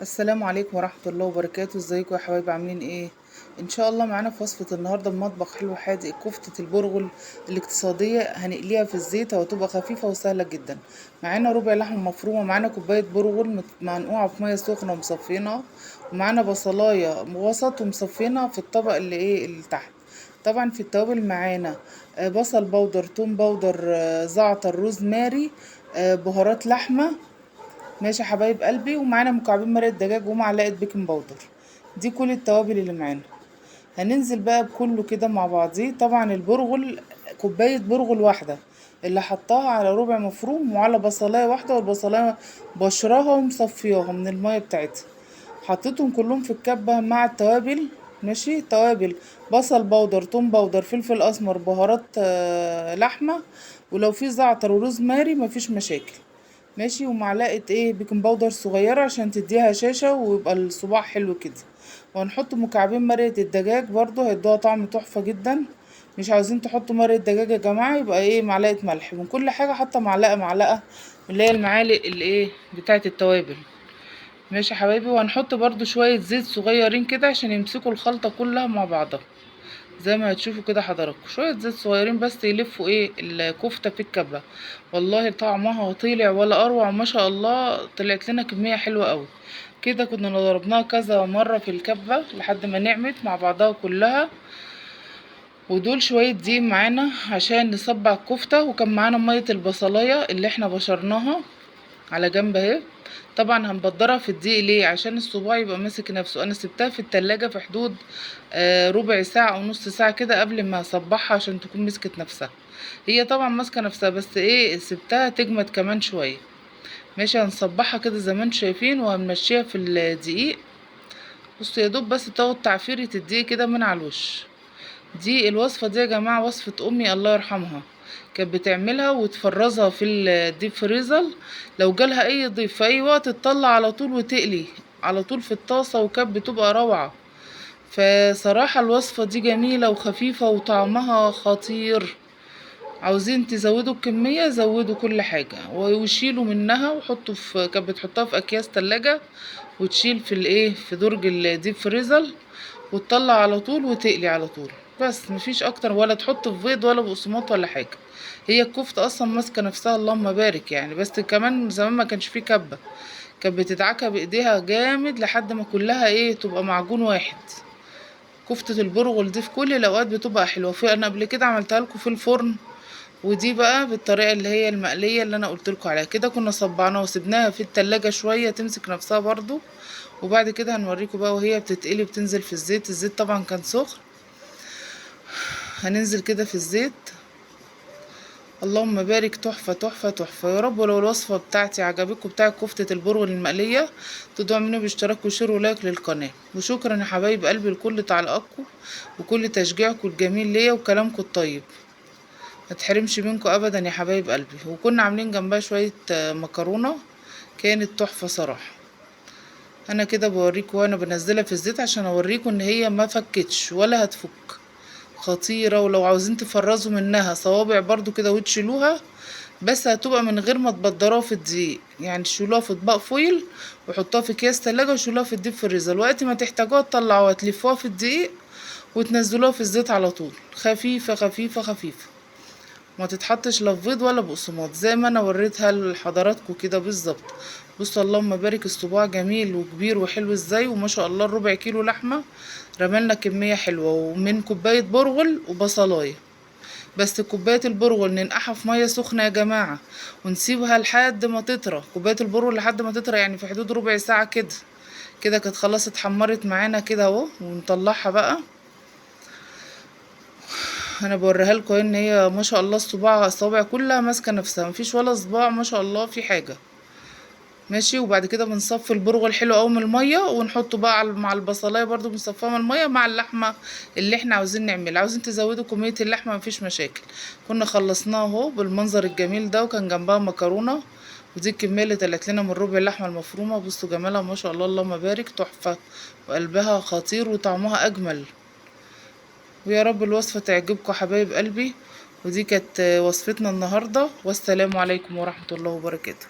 السلام عليكم ورحمة الله وبركاته. ازيكم يا حبايب، عاملين ايه؟ ان شاء الله معانا في وصفة النهاردة بمطبخ حلو حادق كفتة البرغل الاقتصادية. هنقليها في الزيت وهتبقى خفيفة وسهلة جدا. معانا ربع لحمة مفرومة، معانا كوباية برغل منقوعة في مية سخنة ومصفينها، ومعانا بصلاية وسط ومصفينها في الطبق اللي ايه اللي تحت. طبعا في التوابل معانا بصل بودر، توم بودر، زعتر، روزماري، بهارات لحمة. ماشي يا حبايب قلبي. ومعانا مكعبين مرقة دجاج ومعلقة بيكنج باودر. دي كل التوابل اللي معانا. هننزل بقى بكله كده مع بعضيه. طبعا البرغل كوباية برغل واحدة اللي حطاها على ربع مفروم وعلى بصلاية واحدة، والبصلاية بشراها ومصفياها من المية بتاعتها. حطيتهم كلهم في الكبة مع التوابل. ماشي، توابل بصل بودر، توم بودر، فلفل اسمر، بهارات، لحمة، ولو في زعتر وروزماري مفيش مشاكل. ماشي، ومعلقة ايه بيكنج باودر صغيرة عشان تديها هشاشة ويبقى الصباع حلو كده. وهنحط مكعبين مرقة الدجاج برضو هيدوها طعم تحفة جدا. مش عاوزين تحطوا مرقة دجاج يا جماعة، يبقى ايه معلقة ملح من كل حاجة، حتى معلقة معلقة اللي هي المعالق اللي ايه بتاعة التوابل. ماشي يا حبايبي. وهنحط برضو شوية زيت صغيرين كده عشان يمسكوا الخلطة كلها مع بعضها زي ما هتشوفوا كده حضراتكم. شوية زيت صغيرين بس يلفوا ايه الكفتة في الكبة. والله طعمها طلع ولا اروع ما شاء الله، طلعت لنا كمية حلوة قوي كده. كنا ضربناها كذا مرة في الكبة لحد ما نعمت مع بعضها كلها. ودول شوية دقيق معانا عشان نصبع الكفتة، وكان معانا مية البصلاية اللي احنا بشرناها على جنب اهي. طبعا هنبدرها في الدقيق ليه؟ عشان الصباع يبقى ماسك نفسه. انا سبتها في التلاجة في حدود، ربع ساعة او نص ساعة كده قبل ما اصبعها عشان تكون مسكت نفسها. هي طبعا ماسكة نفسها بس ايه سبتها تجمد كمان شوية. ماشي، هنصبعها كده زي ما انتم شايفين وهنمشيها في الدقيق. بصوا يا دوب بس تاخد تعفيرة الدقيق كده من على الوش. دي الوصفة دي يا جماعة وصفة أمي الله يرحمها، كانت بتعملها وتفرزها في الديب فريزر. لو جالها أي ضيف في أي وقت تطلع على طول وتقلي على طول في الطاسة، وكانت بتبقى روعة. فصراحة الوصفة دي جميلة وخفيفة وطعمها خطير. عاوزين تزودوا الكمية زودوا كل حاجة وشيلوا منها وحطوا في، كانت بتحطها في أكياس تلاجة وتشيل في الايه في درج الديب فريزر وتطلع على طول وتقلي على طول. بس مفيش اكتر، ولا تحط في بيض ولا بقسماط ولا حاجه. هي الكفته اصلا ماسكه نفسها اللهم بارك يعني. بس كمان زمان ما كانش فيه كبه، كانت بتدعكها بايديها جامد لحد ما كلها ايه تبقى معجون واحد. كفته البرغل دي في كل الاوقات بتبقى حلوه. في انا قبل كده عملتها لكم في الفرن، ودي بقى بالطريقه اللي هي المقليه اللي انا قلت لكم عليها كده. كنا صبعناها وسبناها في التلاجة شويه تمسك نفسها برضو، وبعد كده هنوريكم بقى وهي بتتقلي بتنزل في الزيت. الزيت طبعا كان سخن، هننزل كده في الزيت. اللهم بارك، تحفة تحفة تحفة يا رب. ولو الوصفة بتاعتي عجبتكم بتاعت كفتة البرغل المقلية تدعوا مني باشتراك وشير ولايك للقناة. وشكرا يا حبايب قلبي لكل تعليقاتكم وكل تشجيعكم الجميل ليا وكلامكم الطيب، ما تحرمش منكم ابدا يا حبايب قلبي. وكنا عاملين جنبها شوية مكرونة كانت تحفة صراحة. انا كده بوريكم وانا بنزلها في الزيت عشان اوريكم ان هي ما فكتش ولا هتفك، خطيرة. ولو عاوزين تفرزوا منها صوابع برضو كده وتشيلوها، بس هتبقى من غير ما تبدروها في الدقيق، يعني تشيلوها في اطباق فويل وحطوها في اكياس تلاجة وشيلوها في الديب فريزر. وقت ما تحتاجوها تطلعوها تلفوها في الدقيق وتنزلوها في الزيت على طول. خفيفة خفيفة خفيفة، ما تتحطش لا في بيض ولا بقسماط زي ما انا وريتها لحضراتكم كده بالظبط. بصوا اللهم بارك، الصباع جميل وكبير وحلو ازاي، وما شاء الله الربع كيلو لحمة رمالنا كمية حلوة، ومن كوباية برغل وبصلاية. بس كوباية البرغل ننقعها في مية سخنة يا جماعة ونسيبها لحد ما تطرى، كوباية البرغل لحد ما تطرى يعني في حدود ربع ساعة كده. كده كانت خلاص اتحمرت معانا كده اهو، ونطلعها بقى. انا بوريها لكم ان هي ما شاء الله الصوابع كلها ماسكه نفسها، مفيش ولا صباع ما شاء الله في حاجه. ماشي، وبعد كده بنصفي البرغل حلو قوي من الميه ونحطه بقى مع البصلايه برضو بنصفيها من الميه مع اللحمه اللي احنا عاوزين نعملها. عاوزين تزودوا كميه اللحمه مفيش مشاكل. كنا خلصناه اهو بالمنظر الجميل ده، وكان جنبها مكرونه، ودي الكميه اللي طلعت لنا من ربع اللحمه المفرومه. بصوا جمالها ما شاء الله اللهم بارك، تحفه وقلبها خطير وطعمها اجمل. ويا رب الوصفة تعجبكم حبايب قلبي. ودي كانت وصفتنا النهاردة، والسلام عليكم ورحمة الله وبركاته.